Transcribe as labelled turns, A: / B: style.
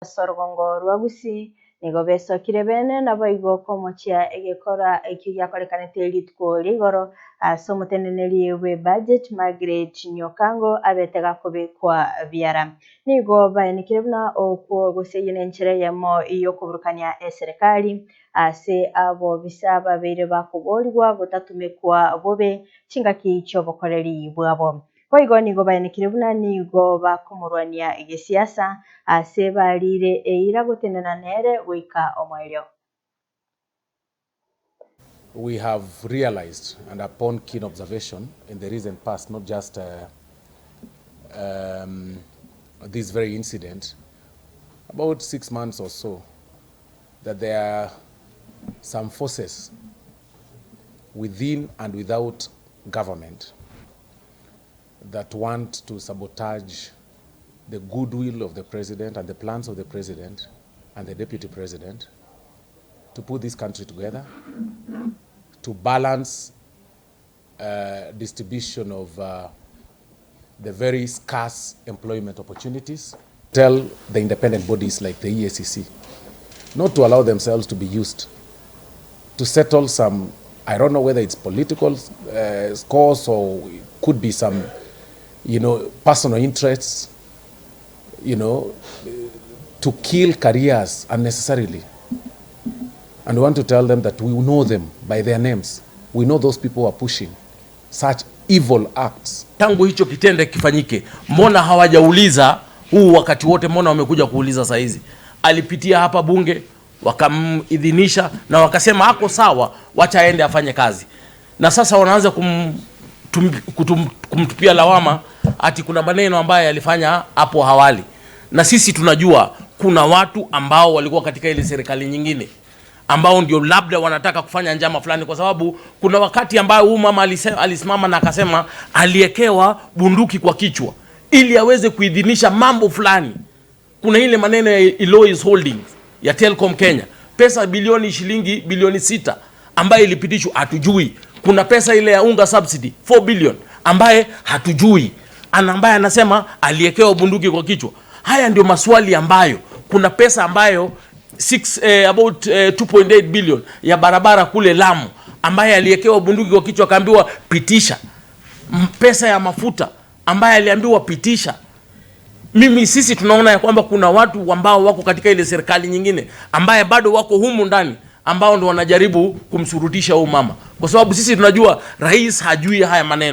A: Ase orogongo rwa Gusii nigo besokire bene naboigo komochia egekora ekio giakorekanete rituko ria igoro ase omoteneneri bwe budget Margaret Nyokango abete gakobekwa biara. Nigo baenekire buna okwo gose eyio na enchera eyemo yokoburukania eserekari ase abobisa babeire bakoborigwa gotatumekwa bobe chingaki chiobokoreri bwabo. Boigo nigo baenekire buna nigo bakomorwania gesiasa ase barire eira gotenena nere goika omoerio.
B: We have realized, and upon keen observation in the recent past, not just this very incident, about 6 months or so, that there are some forces within and without government that want to sabotage the goodwill of the president and the plans of the president and the deputy president to put this country together, to balance distribution of the very scarce employment opportunities. Tell the independent bodies like the EACC not to allow themselves to be used to settle some, I don't know whether it's political scores or it could be some personal interests, to kill careers unnecessarily. And we want to tell them that we know them by their names. We know those people who are pushing such evil acts.
C: Tangu hicho kitendo kifanyike, mbona hawajauliza huu wakati wote? Mbona wamekuja kuuliza saa hizi? Alipitia hapa bunge wakamidhinisha na wakasema ako sawa, wacha aende afanye kazi. Na sasa wanaanza kumtupia lawama ati kuna maneno ambayo yalifanya hapo awali, na sisi tunajua kuna watu ambao walikuwa katika ile serikali nyingine ambao ndio labda wanataka kufanya njama fulani, kwa sababu kuna wakati ambayo huyu mama alisimama na akasema aliekewa bunduki kwa kichwa ili aweze kuidhinisha mambo fulani. Kuna ile maneno ya Elois Holdings ya Telkom Kenya, pesa bilioni shilingi bilioni 6 ambayo ilipitishwa hatujui. Kuna pesa ile ya unga subsidy 4 billion ambaye hatujui, ana ambaye anasema aliekewa bunduki kwa kichwa. Haya ndio maswali ambayo kuna pesa ambayo 6, about 2.8 billion ya barabara kule Lamu ambaye aliekewa bunduki kwa kichwa akaambiwa pitisha. Pesa ya mafuta ambaye aliambiwa pitisha. Mimi sisi tunaona ya kwamba kuna watu ambao wako katika ile serikali nyingine ambaye bado wako humu ndani ambao ndo wanajaribu kumsurutisha huyu mama, kwa sababu sisi tunajua rais hajui haya maneno.